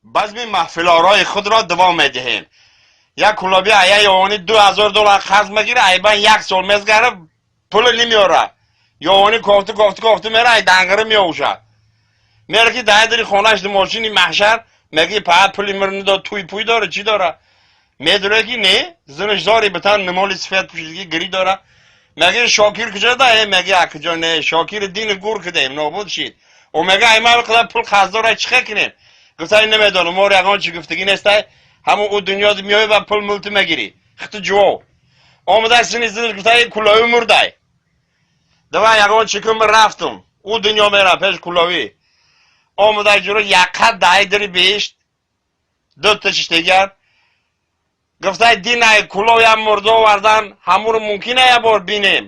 Базми маҳфилорои худро давом медиҳем. Як кулоби ая ёвони 2000 доллар қарз мегира, айбан як сол мезгара, пули намеёра. Ёвони кофту кофту кофту мера, ай дангира меовушад. Мера ки дай дари хонаш мошини маҳшар, меги па пули мир дод, туй пуй дора, чӣ дора? Медуре ки не, зинаш зори битан нимоли сифат пӯшидги гири дора. Меги Шокир куҷо да? Э, меги а куҷо не, Шокири дини гур кидем, нобуд шид. О мега ай ман қадар пул қарз дора, чӣ кунем? Гуфтай намедонам, моро ягон чӣ гуфтагӣ нестай, ҳамун ӯ дунё меои ва пул мулту мегирӣ. Хиту ҷувов. Омада сини зинаш гуфтай кулови мурдай. Давай ягон чӣ кун, рафтум. Ӯ дунё мера пеш кулови. Омада ҷуро яққа дай дири беҳишт. Дута чиштегар. Гуфтай динай кулоям мурда овардан, ҳамуро мумкин я бор бинем.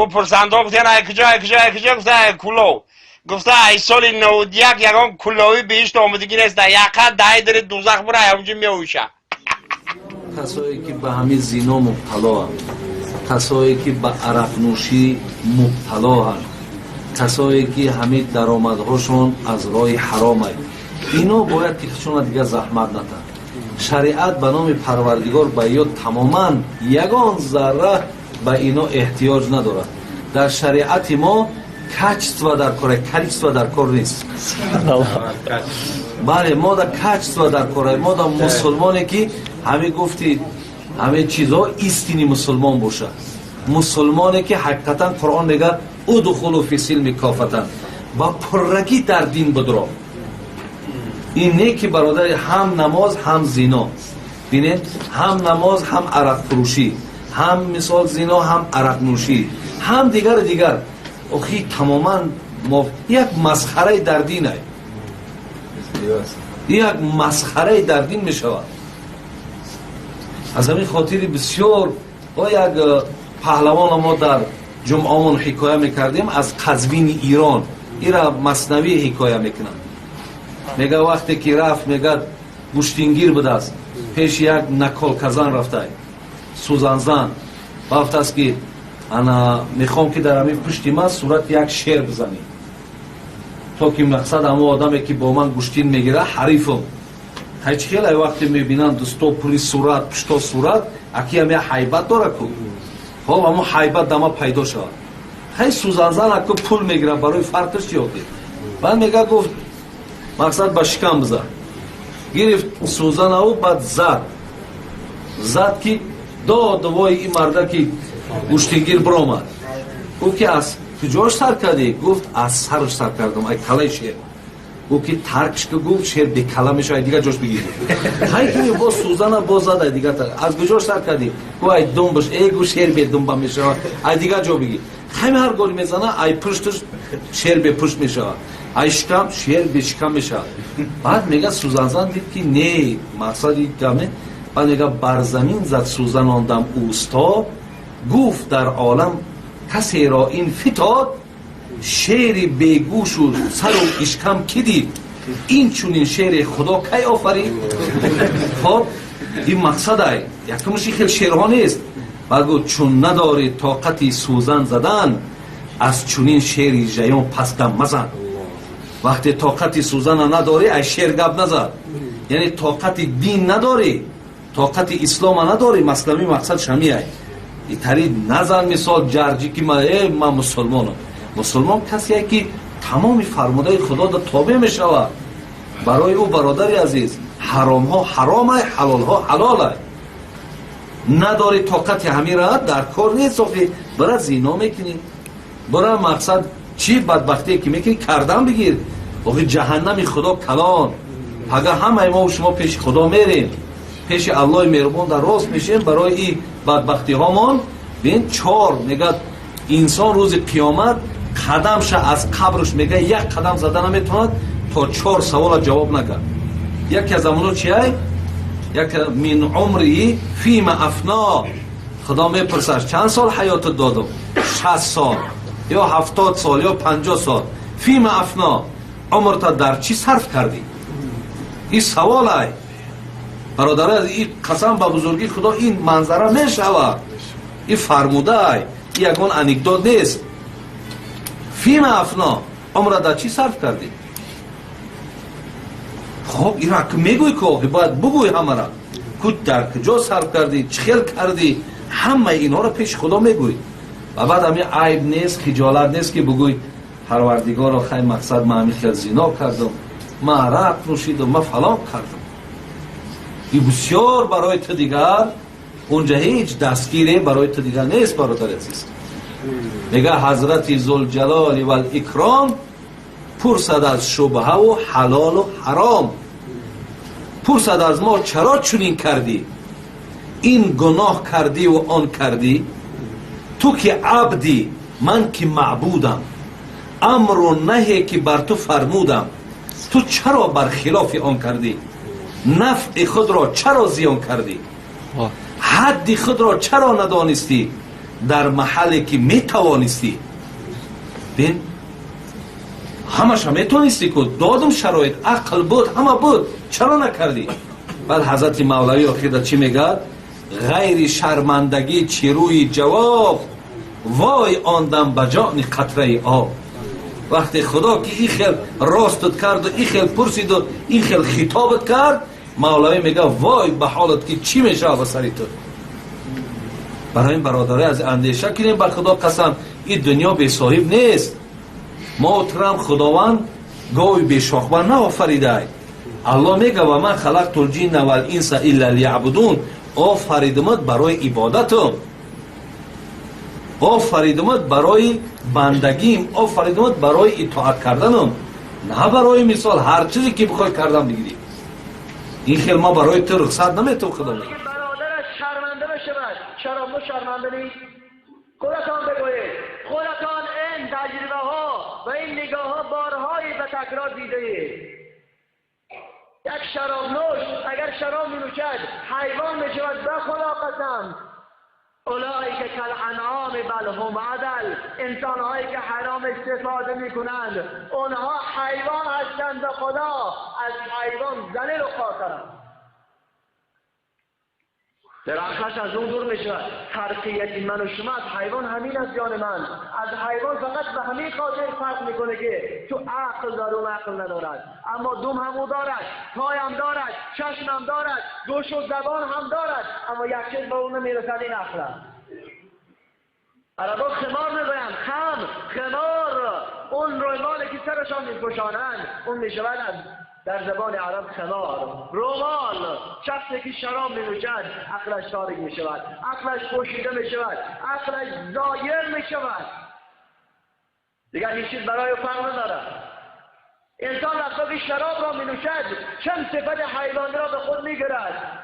Ӯ пурсандо гуфтан ай куҷо, ай куҷо, ай куҷо, гуфта ай кулов. Гуфта ай соли 91 ягон кулови беҳишт омадагӣ нест, яққа дай дири дузах бура, ҳамунҷо меовиша. Касое ки ба ҳамин зино мубталоанд, касое ки ба арақнӯшӣ мубталоанд, касое ки ҳамин даромадҳошон аз роҳи ҳаромай, ино бояд ки худшона дигар заҳмат натанд. Шариат ба номи Парвардигор ба ё тамоман ягон зарра ба ино эҳтиёҷ надорад. Дар шариати мо качество дар кор, количество дар кор нест. Бале, мо да качество дар кор, мо да мусулмоне ки ҳамин гуфти ҳамин чизҳо истинный мусулмон бошад, мусулмоне ки ҳақиқатан Қуръон мегӯяд: ادخلوا في السلم كافة, ба пуррагӣ дар дин будро. Ин не ки бародари ҳам намоз, ҳам зино, бинед, ҳам намоз, ҳам арақфурӯшӣ, ҳам мисол зино, ҳам арақнӯшӣ, ҳам дигару дигар. Охи тамоман як масхараи дар динай, як масхараи дар дин мешавад. Аз ҳамин хотири бисёр о як паҳлавона мо дар ҷумъамон ҳикоя мекардем аз Қазвини Ирон. Ира Маснавӣ ҳикоя мекунанд. Мега вақте ки рафт, мегад, гӯштингир будааст, пеши як наколказан рафтай, сӯзанзан рафтааст ки ана мехоҳам ки дар ҳамин пушти ман сурати як шер бизанӣ, то ки мақсад ҳамо одаме ки бо ман гӯштин мегира, ҳарифам. Ҳайчи хеле вақте мебинанд дӯсто пури сурат, пушто сурат, акиам як ҳайбат дора ку. Хоб, ҳамо ҳайбат дама пайдо шавад. Хай, сӯзанзан аку пул мегира, барои фарқиш чи ёки. Баъд мега, гуфт, мақсад ба шикам бизад. Гирифт сӯзанаву баъд зад, зад ки дод вой, ин марда ки гӯштингир биромад. Гуфт ки аз куҷош сар кардӣ? Гуфт, аз сарш сар кардам, ай калаи шер. Гуфт ки таркш ки, гуфт, шер бекала мешава, ай дигар ҷош бигир. Хай ки боз сӯзана боз зад, ай дигар аз куҷош сар кардӣ? Гуфт, ай думбаш. Э, гуфт, шер бедумба мешава, ай дигар ҷо бигир. Хай, ҳар голи мезана, ай пушташ шер бепушт мешава, ай шикам шер бешикам мешавад. Баъд мега сӯзанзан дид ки не, мақсади гаме. Баъд мега бар замин зад сӯзанондам усто, гуфт дар олам касеро ин фитод, шери бегӯшу сару ишкам ки дид, ин чунин шере Худо кай офарид? Хоб, ин мақсадай якумши хел шерҳо нест. Баъд гуфт, чун надорӣ тоқати сӯзан задан, аз чунин шери жаён пас дам мазан. Вақте тоқати сӯзана надорӣ, ай шер гап назад. Яъне тоқати дин надорӣ, тоқати ислома надорӣ. Маслами мақсад шамиай итари назан. Мисол ҷарҷи ки ман мусулмонам. Мусулмон касе ки тамоми фармудаи Худода тобеъ мешавад. Барои ӯ, бародари азиз, ҳаромҳо ҳаромай, ҳалолҳо ҳалолай. Надори тоқати ҳамира, дар кор нест. Охи бара зино мекунӣ, бара мақсад чӣ бадбахтие ки мекунӣ, кардан бигир. Охи ҷаҳаннами Худо калон. Пага ҳамаи мо шумо пеши Худо мерем, пеши Аллоҳи меҳрубон дар рост мешем барои и бадбахтиҳомон. Бин, чор мегӯяд, инсон рӯзи қиёмат қадамша аз қабрш, мега, як қадам зада наметавонад, то чор савола ҷавоб нагар. Яке аз амоно чиай? Як من عمره فيما أفناه. Худо мепурсад, чанд сол ҳаётат додум? 60 сол ё 70 сол ё 50 сол. فيما أفناه, умрта дар чӣ сарф кардӣ? Ин саволай, бародари, ин қасам ба бузургии Худо, ин манзара мешавад. Ин фармудаай, ин ягон анекдот нест. فيما أفناه, умра дар чӣ сарф кардӣ? Хоб, ира ки мегӯй, ки охи бояд бугӯй ҳамара, ку дар куҷо сарф кардӣ, чӣ хел кардӣ, ҳамаи инҳоро пеши Худо мегӯй. Ва баъд ҳами айб нест, хиҷолат нест, ки бугӯй: «Парвардигоро, хай, мақсад, ман ҳами хел зино кардам, ман арақ нӯшидам, ман фалон кардам». И бисёр барои ту дигар унҷа ҳеҷ дастгире барои ту дигар нест, бародари азиз. Мега ҳазрати Зулҷалоли вал-Икром пурсад аз шубҳаву ҳалолу ҳаром, пурсад аз мо: «Чаро чунин кардӣ, ин гуноҳ кардиву он кардӣ? Ту ки абдӣ, ман ки маъбудам, амру наҳе ки бар ту фармудам, ту чаро бар хилофи он кардӣ? Нафъи худро чаро зиён кардӣ? Ҳадди худро чаро надонистӣ дар маҳалле ки метавонистӣ?» Бин, ҳамаша метавонистӣ ку, додум шароит, ақл буд, ҳама буд, чаро накардӣ? Баъд ҳазрати Мавлавӣ охирда чӣ мегӯяд? Ғайри шармандагӣ чӣ рӯи ҷавоб? Вой он дам ба ҷони қатраи об. Вақте Худо ки ин хел ростат карду, ин хел пурсиду, ин хел хитобат кард, Мавлавӣ мега: «Вой ба ҳолат, ки чӣ мешавад ба сари ту». Барои ин, бародари, аз андеша кунем. Ба Худо қасам, ин дунё бесоҳиб нест. Мо турам Худованд гови бешохбар наофаридай. Аллоҳ мега: «Ва ма халақтул ҷинна вал инса илла лияъбудун». Офаридумат барои ибодатум, офаридумат барои бандагим, офаридумат барои итоат карданум, на барои мисол ҳар чизе ки бихоҳӣ кардан бигирӣ. Ин хел ма барои ту рухсат наметавон, Худо мега. Бародараш шарманده بشود. شراب شرمنده نیست؟ خودتان بگویید. خودتان این تجربه ها و این نگاه ها بارهایی به تکرار دیده اید. یک شراب نوش اگر شراب می نوشد، حیوان می شود. به خدا قسم، اولئک کالانعام بل هم اضل. انسان هایی که حرام استفاده می کنند، اونها حیوان هستند. به خدا، از حیوان ذلیل و خوارترند. در عقلش از اون دور می شود. فرقیت من و شما از حیوان همین است. جان من، از حیوان فقط به همین خاطر فرق میکنه که تو عقل داره، اون عقل ندارد. اما دم هم او دارد، پای هم دارد، چشم هم دارد، گوش و زبان هم دارد، اما یک چیز به اون نمیرسد، این عقل است. عربا خمار میگویند، خم، خمار، اون رومالی که سرشان میپوشانند، اون میشود از در زبان عرب خمار، رومال. شخصی که شراب می نوشد، عقلش تاریک می شود، عقلش پوشیده می شود، عقلش زایر می شود، دیگر هیچ چیز برای فرق ندارد. انسان وقتی که شراب را می نوشد، چند صفت حیوانی را به خود می گیرد.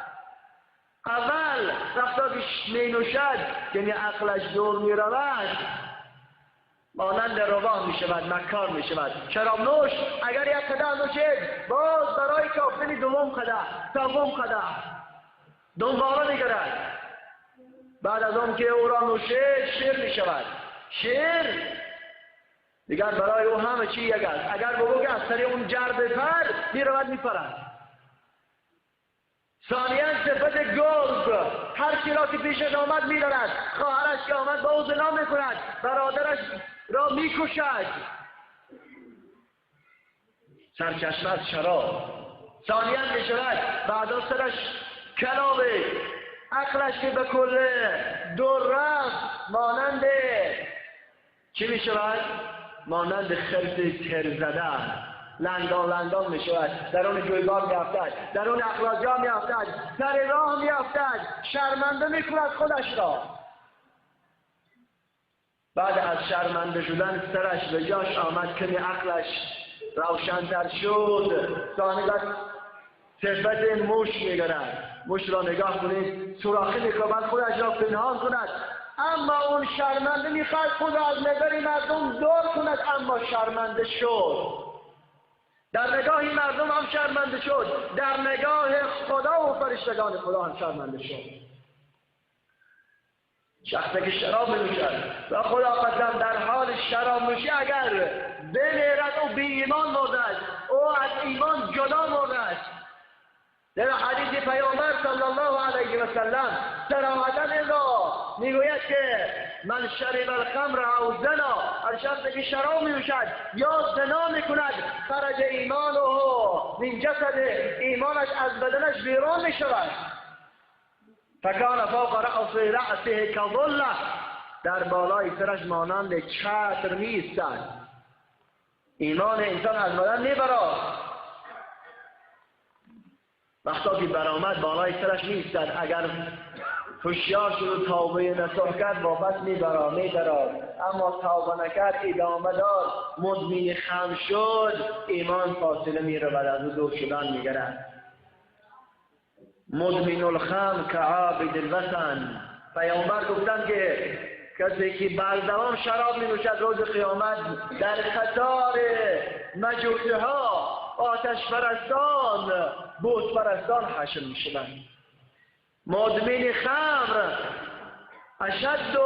اول وقتی که می نوشد، یعنی عقلش دور می رود، مانند روباه می شود، مکار می شود. شراب نوش اگر یک قدح نوشید، باز برای کافتن دوم قدح، سوم قدح دنباله می گیرد. بعد از آن که او را نوشید، شیر می شود. شیر دیگر برای او همه چی یک است. اگر بگو که از سر اون جر بپر، می رود می پرد. ثانیا صفت گرگ، هر کی را که پیشش آمد میدارد. خواهرش که آمد، با او زنا میکند، برادرش را میکشد. سرچشمه از شراب. ثانیا میشود بعدا سرش کلاوه، عقلش که به کل دور رفت، مانند چی میشود؟ مانند خرس تر زده، لنگان لنگان می شود. در اون جویبار می افتد، در اون اخلاجا می افتد، سر راه می افتد، شرمنده می کند خودش را. بعد از شرمنده شدن، سرش به جاش آمد، کمی عقلش روشنتر شد، ثانی بعد صفت موش میگیرد. موش را نگاه کنید، سوراخی میکند خودش را پنهان کند، اما اون شرمنده میخواد خود از نظر مردم دور کند، اما شرمنده شد. در نگاه مردم هم شرمنده شد، در نگاه خدا و فرشتگان خدا هم شرمنده شد. شخصی که شراب می و خدا قسم، در حال شراب نوشی اگر بمیرد، او بی ایمان مرده است، او از ایمان جدا مرده است. در حدیث پیامبر صلی الله علیه و سلم صراحتا این را میگوید که من شرب الخمر او زنا، هر شخصی که شراب می‌نوشد یا زنا میکند، خرج ایمانه من جسده، ایمانش از بدنش بیرون میشود. فکان فوق رأسه کظله، در بالای سرش مانند چتر میایستد. ایمان انسان از بدن میبراد، وقتا که برآمد بالای سرش میایستد. اگر هوشیار شد و توبه نصوح کرد واپس میبراد، اما توبه نکرد، ادامه داد، مدمن خم شد، ایمان فاصله میرود، از او دور شدن میگرد. مدمن الخم کعابد الوثن. پیامبر گفتند که کسی که بردوام شراب می نوشد روز قیامت در قطار مجوسی ها، آتش پرستان، بت پرستان حشر می شوند. مدمن خمر اشد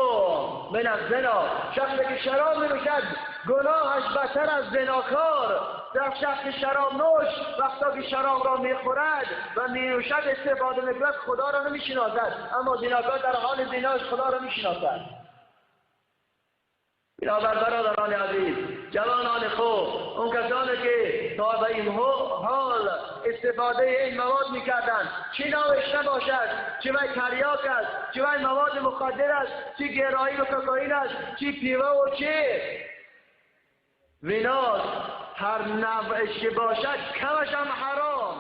من الزنا، شخصی که شراب می نوشد گناهش بدتر از زناکار. در شخص شراب نوش وقتا که شراب را میخورد و مینوشد استفاده میکند خدا را نمیشناسد، اما زناکار در حال زناش خدا را میشناسد. بنابر برادران عزیز، جوانان خوب، اون کسانی که تا به این حال استفاده این مواد میکردند، چه نوش نباشد، چه وی تریاک است، چه وی مواد مخدر است، چه گرایی و کوکائین است، چه پیوه و چه ویناس، هر نوعش که باشد کمش هم حرام.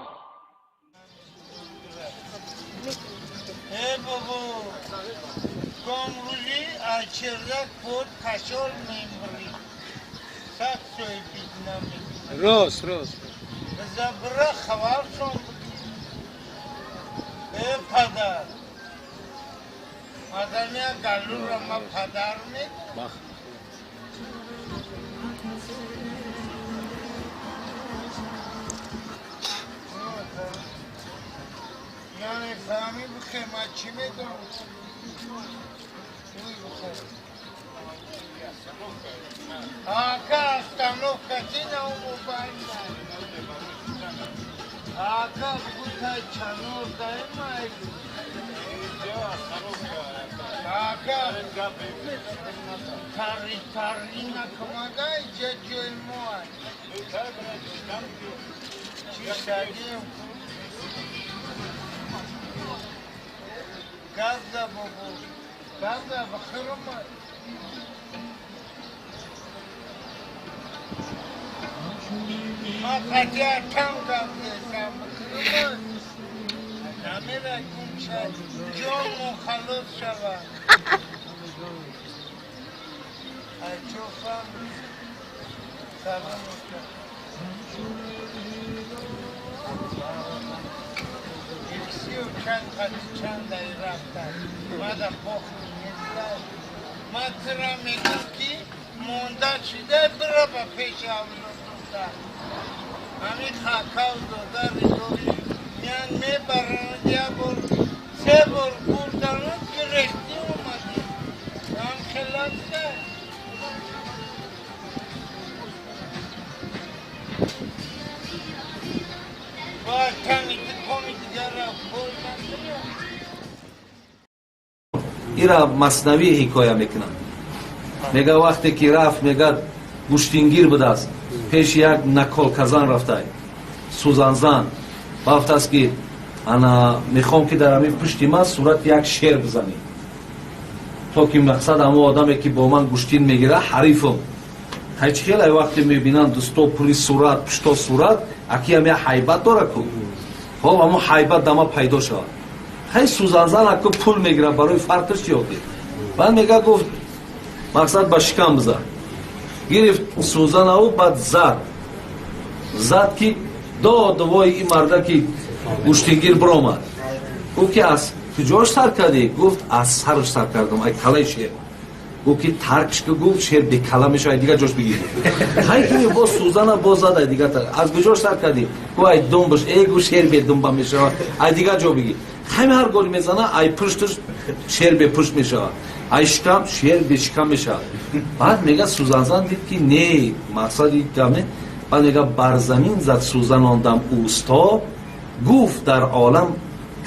ای بابا، امروزی از چردک بود کشال میمبری سخت سوی بیدنمی راست راست زبره خبر شون بودی. ای پدر آدمی گلو را ما پدر می یعنی فهمی بخیر ما چی میدونم. Ака остановка тина умубайна. Ака бута чанор дайма. Ака тари тарина комадай ҷои мо. Чишагим. Газда бобо. Газда бахирма. ما قطعه کم گفته نمیره گم شد جامو خلاص شود. چوفم سلام یکسی و چند قطع چند دقیقه رفتن ما در پاخ نیستن. ما ترا میگم که مونده شده برا به پیش اولاد دختر همین خاکاو داده ریدوی میان میبرند. یه بار سه بار بردند که رختی اومدیم هم خلاص کرد. باید تنی کمی دیگر را خوردن. ایرا مثنوی حکایه میکنن. میگه وقتی که رفت، میگه گوشتینگیر بوده است، پیش یک نکال کزان رفته، سوزنزن رفته است که انا میخوام که در همین پشتی من صورت یک شیر بزنی تا که مقصد همون آدمی که با من گوشتین میگیره حریفم. هیچ خیلی وقتی میبینن دوستا پولی صورت پشتا صورت اکی هم یه حیبت داره کو خب همون حیبت دما پیدا شد. خیلی سوزنزن اکو پول میگیره برای فرقش یادی. بعد میگه گفت مقصد با شکم بزن. گرفت سوزن او بعد زد زد که داد وای این مرده که گوشتینگیر برآمد. گفت که از کجاش سر کردی؟ گفت از سرش سر کردم، ای کله شیر. گفت که ترکش که گفت شیر به کله میشه، ای دیگه جاش بگیری. هی که باز سوزن باز زد، ای دیگه تر. از کجاش سر کردی؟ گفت ای دنبش، ای گفت شیر به دنبم میشه، ای دیگه جا بگیر. همه هر گل میزنه ای پشتش شیر به پشت میشه، ای شکم شیر به شکم میشه. بعد میگه سوزنزن دید که نه مقصد این دمه. بعد میگه بر زمین زد سوزن آن دم اوستا، Гуфт дар олам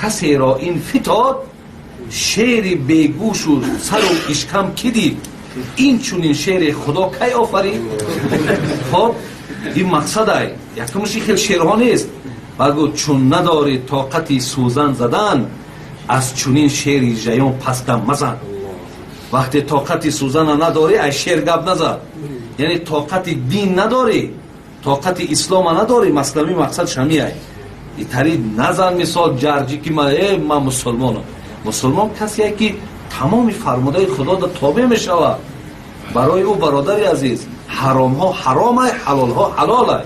касеро ин фитод, шери бегӯшу сару ишкам кӣ дид? Ин чунин шере Худо кай офарид? Хоб, ин мақсадай якумш хел шерҳо нест. Баъд гуфт: чун надорӣ тоқати сӯзан задан, аз чунин шери жаён пас дам мазан. Вақте тоқати сӯзана надорӣ, аз шер гап назад. Яъне тоқати дин надорӣ, тоқати ислома надорӣ. Маслами мақсад шамиай итари назан. Мисол ҷарҷӣ ки ман мусулмонам. Мусулмон касие ки тамоми фармудаи Худо да тобеъ мешавад. Барои ӯ, бародари азиз, ҳаромҳо ҳаромай, ҳалолҳо ҳалолай.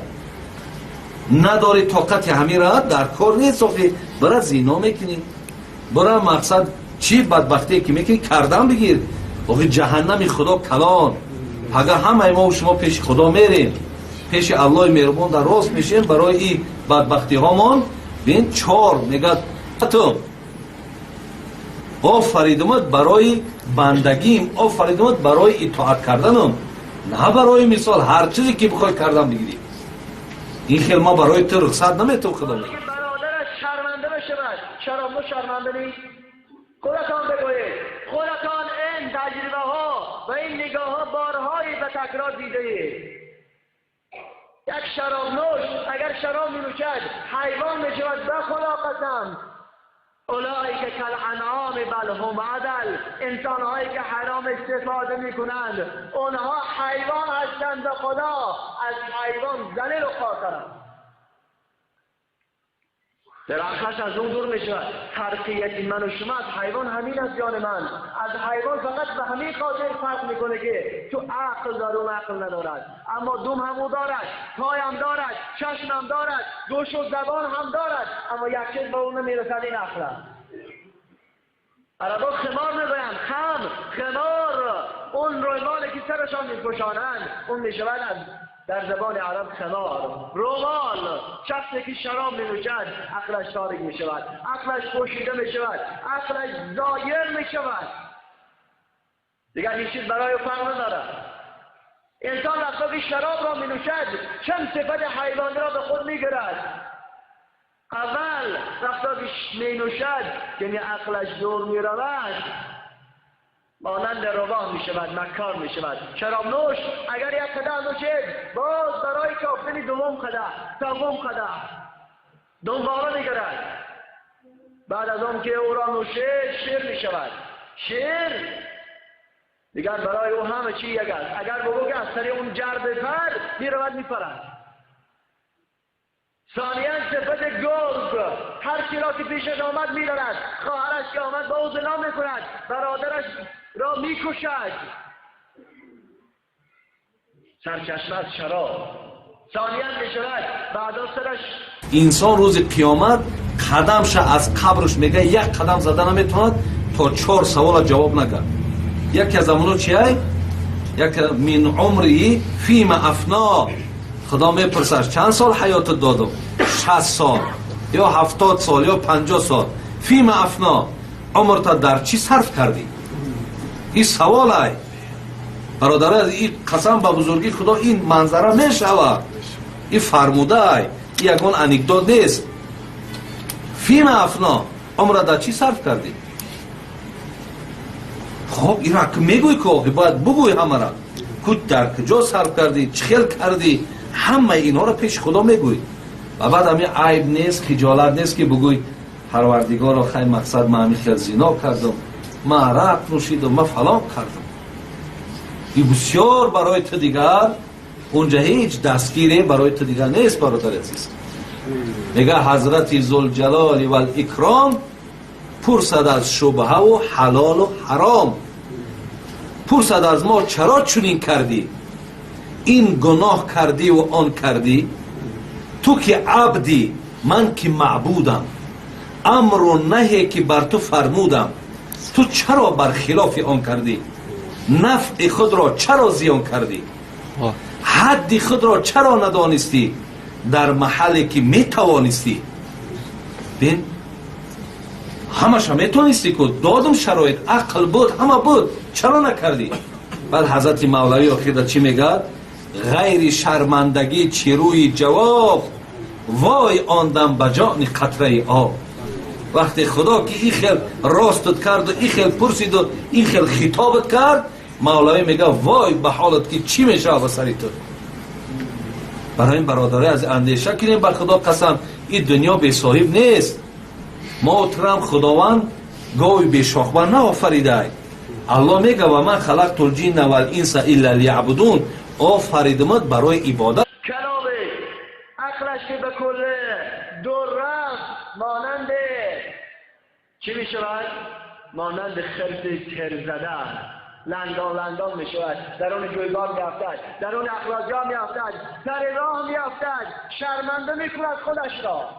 Надори тоқати ҳамира, дар кор нест. Охи бара зино мекунӣ, бара мақсад чӣ бадбахтие ки мекунӣ, кардан бигир. Охи ҷаҳаннами Худо калон. Пага ҳамаи мо шумо пеши Худо мерем, пеши Аллоҳи меҳрубон дар рост мешем. Барои и бадбахтиҳомон бин чор мегӯяд: офаридумат барои бандагим, офаридумат барои итоат карданам, на барои мисол ҳар чизе ки бихоҳӣ кардан бигирӣ. Ин хел ма барои ту рухсат наметавон. Худо мегӯяд. Бародараш шарманده بشود. شراب شرمنده نیست؟ خودتان بگویید. خودتان این تجربه ها و این نگاه ها بارهایی به تکرار دیده اید. یک شراب نوش اگر شراب می نوشد، حیوان می شود. به خدا قسم، اولئک کالانعام بل هم اضل. انسان هایی که حرام استفاده می کنند، اونها حیوان هستند. به خدا از حیوان ذلیل و خوارترند. در عقلش از اون دور می شود. فرقیت من و شما از حیوان همین است. جان من، از حیوان فقط به همین خاطر فرق میکنه که تو عقل داره، اون عقل ندارد. اما دم هم او دارد، پای هم دارد، چشم هم دارد، گوش و زبان هم دارد، اما یک چیز به اون نمیرسد، این عقل است. عربا خمار میگویند، خمار. اون رومالی که سرشان میپوشانند، اون میشود از در زبان عرب خمار، رومال. شخصی که شراب می نوشد، عقلش تاریک می شود، عقلش پوشیده می شود، عقلش زایر می شود. دیگر هیچ چیز برای او فرق ندارد. انسان وقتی که شراب را می نوشد، چند صفت حیوانی را به خود می گیرد. اول وقتی که می نوشد، یعنی عقلش دور می رود، مانند روباه می شود، مکار می شود. شراب نوش اگر یک قدح نوشید، باز برای کافتن دوم قدح، سوم قدح دنباله می گیرد. بعد از آن که او را نوشید، شیر می شود. شیر دیگر برای او همه چی یک است. اگر بگو که از سر اون جر بپر، می رود می پرد. ثانیا صفت گرگ، هر کی را که پیشش آمد میدارد. خواهرش که آمد با او زنا میکند، برادرش را میکشد. سرچشمه از شراب. ثانیا میشود بعدا سرش Инсон рӯзи қиёмат қадамша аз қабрш мега як қадам зада наметавонад, то чор савола ҷавоб накард. Яке аз амоно чиай? Яке من عمره فیما افناه. Худо мепурсад: чанд сол ҳаётат додум? 60 сол ё 70 сол ё 50 сол. فیما افناه، умрта дар чӣ сарф кардӣ? Ин саволай, бародари, ин қасам ба бузургии Худо, ин манзара мешавад. Ин фармудаай, ин ягон анекдот нест. فیما افناه، умра дар чӣ сарф кардӣ? Хоб, ира мегӯй ки охи бояд бугӯй ҳамара ку дар куҷо сарф кардӣ, чӣ хел кардӣ, ҳамаи инҳоро пеши Худо мегӯй. Ва баъд ҳами айб нест, хиҷолат нест ки бугӯй: Парвардигоро, хай, мақсад, ман ҳами хел зино кардам, ман арақ нӯшидам, ман фалон кардам. И бисёр барои ту дигар унҷа ҳеҷ дастгире барои ту дигар нест. Бародари азиз, мега ҳазрати Зулҷалоли вал-Икром пурсад аз шубҳаву ҳалолу ҳаром, пурсад аз мо: чаро чунин кардӣ, ин гуноҳ кардиву он кардӣ? Ту ки абдӣ, ман ки маъбудам, амру наҳе ки бар ту фармудам, ту чаро бар хилофи он кардӣ? Нафъи худро чаро зиён кардӣ? Ҳадди худро чаро надонистӣ дар маҳалле ки метавонистӣ? Бин, ҳамаша метавонистӣ ку, додум шароит, ақл буд, ҳама буд, чаро накардӣ? Баъд ҳазрати Мавлавӣ охирда чӣ мегӯяд? Ғайри шармандагӣ чӣ рӯи ҷавоб? Вой он дам ба ҷони қатраи об. Вақте Худо ки ин хел ростат карду, ин хел пурсиду, ин хел хитобат кард, Мавлавӣ мега: вой ба ҳолат, ки чӣ мешавад ба сари ту. Барои ин, бародаре, аз андеша кунем. Ба Худо қасам, ин дунё бесоҳиб нест. Мо турам Худованд гови бешохба наофаридай. Аллоҳ мега: ва ма халақтул ҷинна вал инса илла лияъбудун. Офаридумат барои ибодат. کلاغ عقلش که به کل دور رفت، مانند چی می شود؟ مانند خرس تر زده لنگان لنگان می شود، درون جویبار می افتد، درون اخراجا می افتد، سر راه می افتد، شرمنده می کند خودش را.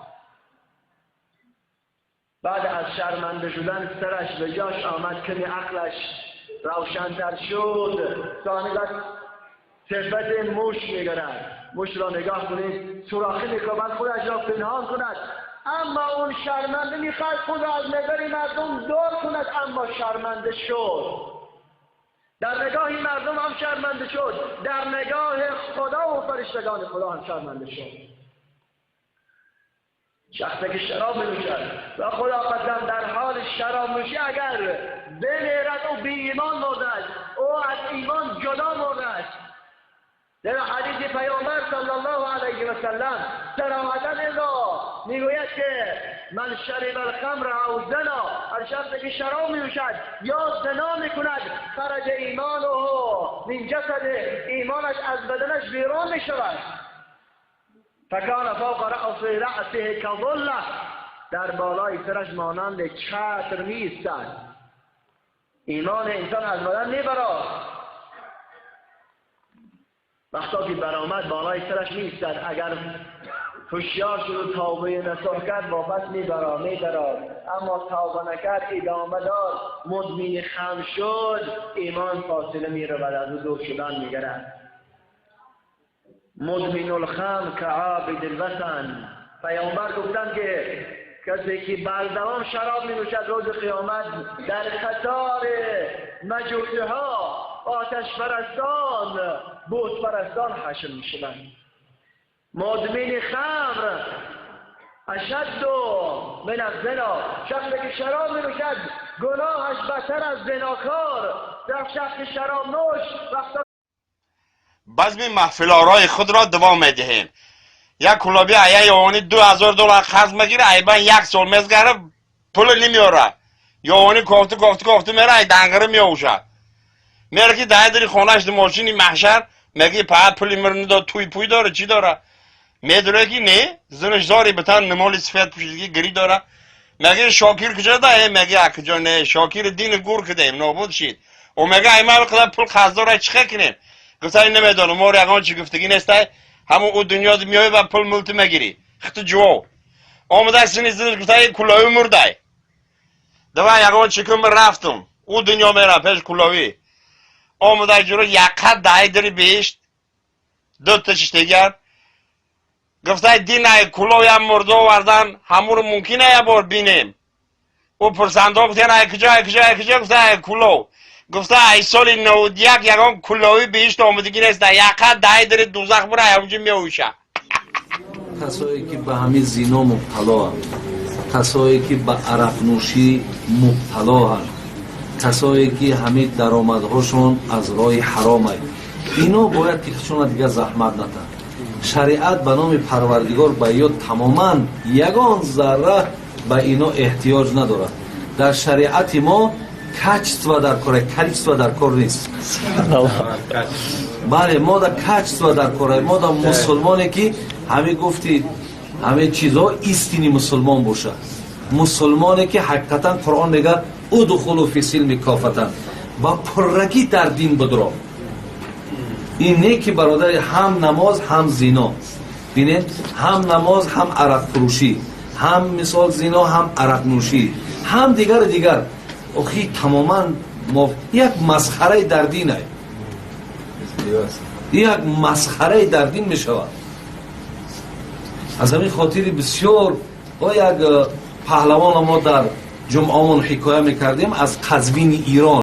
بعد از شرمنده شدن، سرش به جاش آمد، کمی عقلش روشنتر شد، ثانی بعد صفت موش میگیرد. موش را نگاه کنید، سوراخی میکند خودش را پنهان کند، اما اون شرمنده میخواد خود را از نظر مردم دور کند، اما شرمنده شد. در نگاه مردم هم شرمنده شد، در نگاه خدا و فرشتگان خدا هم شرمنده شد. شخصی که شراب می‌نوشد و خدا قسم در حال شراب نوشی اگر بمیرد، او بی ایمان مرده است، او از ایمان جدا مرده است. در حدیث پیامبر صلی الله علیه و سلم صراحتا این را میگوید که من شرب الخمر او زنا، هر شخصی که شراب می‌نوشد یا زنا میکند، خرج ایمانه من جسده، ایمانش از بدنش بیرون میشود. فکان فوق رأسه کظله، در بالای سرش مانند چتر میایستد. ایمان انسان از بدن میبراد، وقتا که برآمد بالای سرش میایستد. اگر هوشیار شد و توبه نصوح کرد، واپس میبرا میبراد، اما توبه نکرد، ادامه داد، مدمن خمر شد، ایمان فاصله میرود، از او دور شدن میگرد. مدمن الخمر کعابد الوثن. پیامبر گفتند که کسی که بردوام شراب می نوشد، روز قیامت در قطار مجوسی ها، آتش پرستان، بت پرستان حشر می شوند. مدمن خمر اشد من الزنا. شخصی که شراب می نوشد گناهش بدتر از زناکار. در شخص شراب نوش وقتا بزم محفل آرای خود را دوام میدهیم. یک کلابی ая ёвони 2000 доллар қарз мегире, айбан як сол мезгаре, пул намеёра. Ёвони кофту кофту кофту мера, ай дангири меовша, мера ки дай дари хонаш, мошини маҳшар меги паат пули мир дод, туй пуй дора, чӣ дора, медуре ки не зинаш зори битан нимоли сифет пӯшидги гири дора. Меги Шокир куҷо да? Э, меги а куҷо не, Шокири дини гур кидем, нобуд шид. О, мега ай мал қадар пул қарз дора, чӣ кунем? Гуфта, намедонам, моро ягон чӣ гуфтагӣ нестай, ҳамон ӯ дунё меои ва пул мулту мегирӣ. Хиту ҷувов омада сини зинаш, гуфта, кулови мурдай, давай ягон чӣ кун. Рафтум, ӯ дунё мера пеш куловӣ омада ҷуро яқат дай дири беҳишт дута чиштегар. Гуфтай, динай кулоям мурда овардан, ҳамуро мумкин я бор бинем. Ӯ пурсандо гуфтан: ай куҷо, ай куҷо, ай куҷо? Гуфта, ай кулов. Гуфта, ай соли 91 ягон куловӣ беҳишт омадагӣ неста, яқат дай дири дузах бура, ҳамунҷо меовиша. Касое ки ба ҳамин зино мубталоанд, касое ки ба арақнӯшӣ мубталоанд, касое ки ҳамин даромадҳошон аз роҳи ҳаромай, ино бояд ки худшона дигар заҳмат натанд. Шариат ба номи Парвардигор ба ё тамоман ягон зарра ба ино эҳтиёҷ надорад. Дар шариати мо качество дар кор, количество дар кор нест. Бале, мо да качество дар кор. Мо да мусулмоне ки ҳамин гуфти ҳамин чизҳо истинный мусулмон бошад, мусулмоне ки ҳақиқатан Қуръон мега: удхулу фи силми кофатан, ба пуррагӣ дар дин будро. Ин не ки, бародари, ҳам намоз, ҳам зино. Бинед, ҳам намоз, ҳам арақфурӯшӣ, ҳам мисол зино, ҳам арақнӯшӣ, ҳам дигару дигар. Охи, тамоман як масхараи дар динай, як масхараи дар дин мешавад. Аз ҳамин хотири бисёр о як паҳлавона мо дар ҷумъамон ҳикоя мекардем аз Қазвини Ирон.